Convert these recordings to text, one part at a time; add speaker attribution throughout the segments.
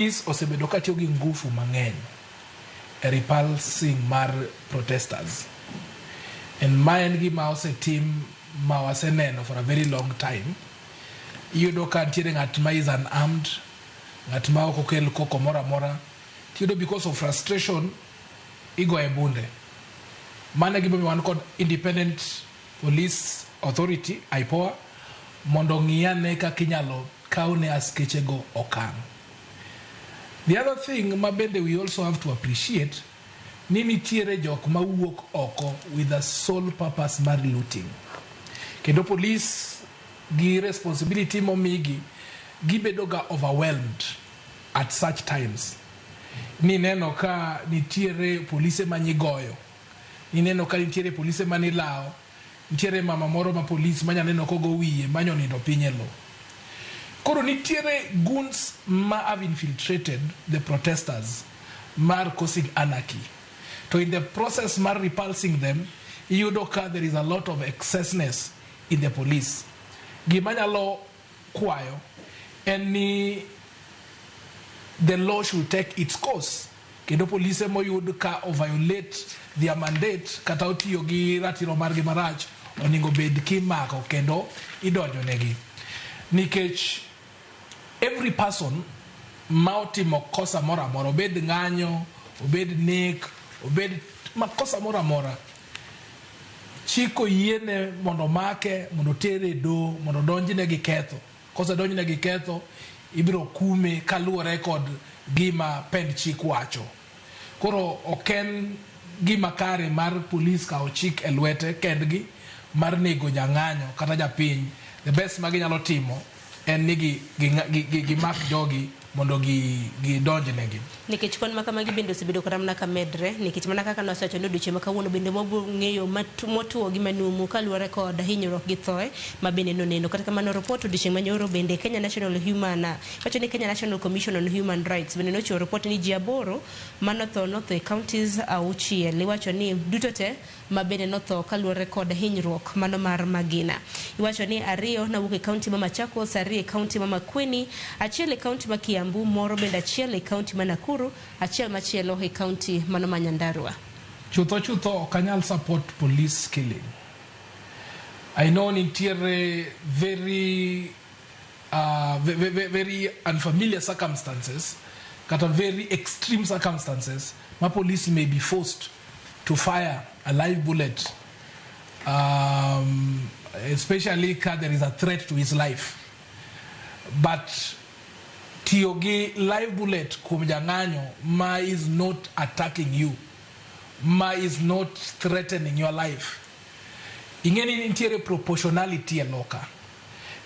Speaker 1: Osebedo katiyo gi ngufu mang'eny e repulsing mar protesters. And ma en gima osetim ma waseneno for a very long time. Iyudo ka nitiere ng'at ma is unarmed, ng'at ma ok okel koko moro amora. Tiyudo because of frustration, igoye bunde. Mano e gimomiyo wan kod Independent Police Authority, IPOA, mondo ong'i ane kaka inyalo kawne askechego okang'. The other thing ma bende we also have to appreciate ni nitiere jok mawuok oko with a sole purpose mar looting. Kendo police gi responsibility momigi gibedo ga overwhelmed at such times. Nineno ka nitiere polise manyigoyo, nineno ka nitiere polise manilawo, nitiere mama moro ma polis manya neno kogo wiye manyo nindo piny e lo. Koro nitiere goons ma have infiltrated the protesters mar causing anarchy. To in the process mar repulsing them, iyudo ka there is a lot of excessness in the police. Gima nyalo kwayo en ni the law should take its course kendo polise moyud ka o violate their mandate kata otiyo gi ratiro margi marach onego bed kimako kendo idonjo negi nikech every person ma otimo kosa moro amora, obed ng'anyo, obed nek, obed makosa moro amora, chik oyiene mondo omake, mondo otere e doho, mondo odonjne gi ketho. Kosedonjne gi ketho, ibiro kume kaluwore kod gima pend chik wacho. Koro ok en gima kare mar polis kawo chik e lwete kendgi mar nego jang'anyo kata japiny. The best ma ginyalo timo en ni gimak jogi mondo gidonjnegi.
Speaker 2: Nikech kwan ma kamagi bende osebedo kata mana ka medre, nikech mana kaka nosewacho ni odiochieng' ma kawuono bende wabiro ng'eyo motuo gi manumu kaluwore kod hinyruok gi thoe ma bende noneno. Kata kamano, report odiochieng' manyoro bende Kenya National Human wacho ni Kenya National Commission on Human Rights bende nochiwo report ni ji 8 manotho notho e counties 6. Iwacho ni duto te ma bende notho kaluwore kod hinyruok mano mar magina. Iwacho ni 2 nowuok e kaunti ma Machakos, 2 e kaunti ma Makueni, 1 e kaunti ma Kiambu, moro bende 1 e kaunti ma Nakuru, 1 machielo e kaunti mano ma Nyandarua.
Speaker 1: Chutho chutho ok anyal support police killing. I know nitiere very unfamiliar circumstances kata very extreme circumstances ma police may be forced to fire a live bullet, especially ka there is a threat to his life. But tiyo gi live bullet kuom jang'anyo ma is not attacking you, ma is not threatening your life, ing'e ni nitiere proportionality e loka.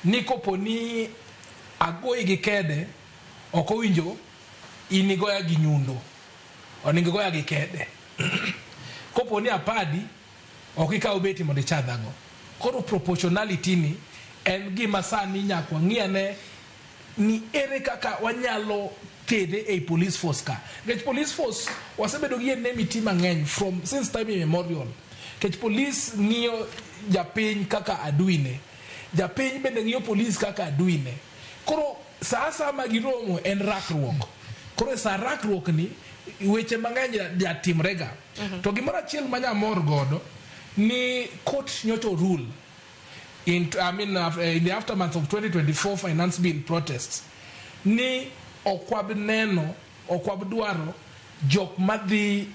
Speaker 1: Ni kopo ni agoyi gi kede, ok owinjo in igoya gi nyundo, onego igoya gi kede. Kopo ni apadi, ok ikaw beti mondo ichadhago. Koro proportionality ni en gima sani nyaka wang'i ane ni ere kaka wanyalo tere ei police force ka. Nikech police force wasebedo gi enmity mang'eny from since time immemorial. Nikech police ng'iyo japiny kaka aduine. Japiny bende ng'iyo police kaka aduine. Koro sa asaya ma giromo en rakruok. Koro e sa rakruok ni weche mang'eny jatimrega. To gimoro achiel ma nyamor godo ni court nyocha rule in, I mean, in the aftermath of 2024 finance bill protests ni ok wab neno, ok wab dwaro jok madhi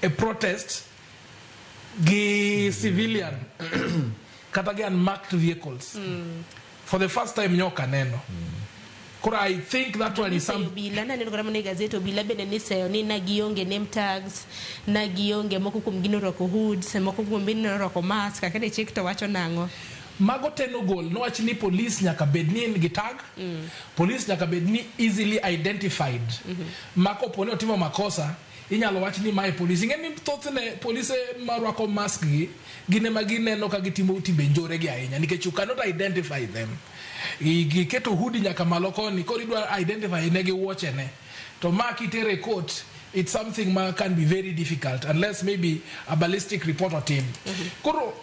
Speaker 1: e protest gi civilian kata gi unmarked vehicles. For the first time nyoka neno. Koro I think that one is some
Speaker 2: Obila naneno kata mana e gazet, obila bende niseyo ni na gionge name tags, na gionge, moko kuom gi norwako hoods, moko kuom gi norwako mask. Akia ni chik to wacho nang'o.
Speaker 1: Mago te nogol nowach ni police nyaka bed ni en gi tag, police nyaka bed ni easily identified. Ma kopo ni otimo makosa, inyalo wach ni mae police. Ing'e ni thothne polise marwako mask gi gin ema gineno ka gitimo timbe njore gi ahinya nikech you cannot identify them. Giketo hoodie nyaka malo koni, koro idwa identify ne gi wuoche ne. To ma kitere e court, it's something ma can be very difficult unless maybe a ballistic report otim. Koro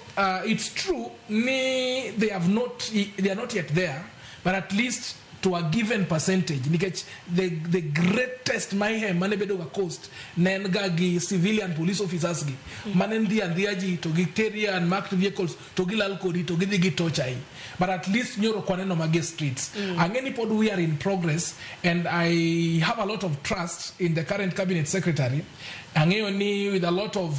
Speaker 1: it's true ni they have not, they are not yet there, but at least To a given percentage, nikech the greatest mayhem mane bedo ga coast ne en ga gi civilian police officers gi mane ndhi andhiya ji to giterie unmarked vehicles to gilal kodi to gidhi gi torture i. But at least nyoro ok waneno magi e streets. Ang'e ni pod we are in progress, and I have a lot of trust in the current cabinet secretary. Ang'eyo ni with a lot of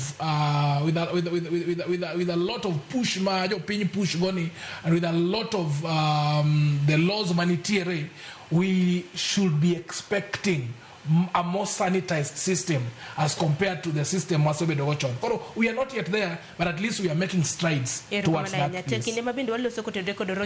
Speaker 1: with, a, with, with, with, with, a, with a lot of push ma jopiny push goni and with a lot of the laws manitiere, we should be expecting a more sanitized system as compared to the system wasebedo go chon. Koro we are not yet there, but at least we are making strides towards that
Speaker 2: Erokamano ahinya.
Speaker 1: Place.
Speaker 2: Kinde ma bende waloso kotenore kod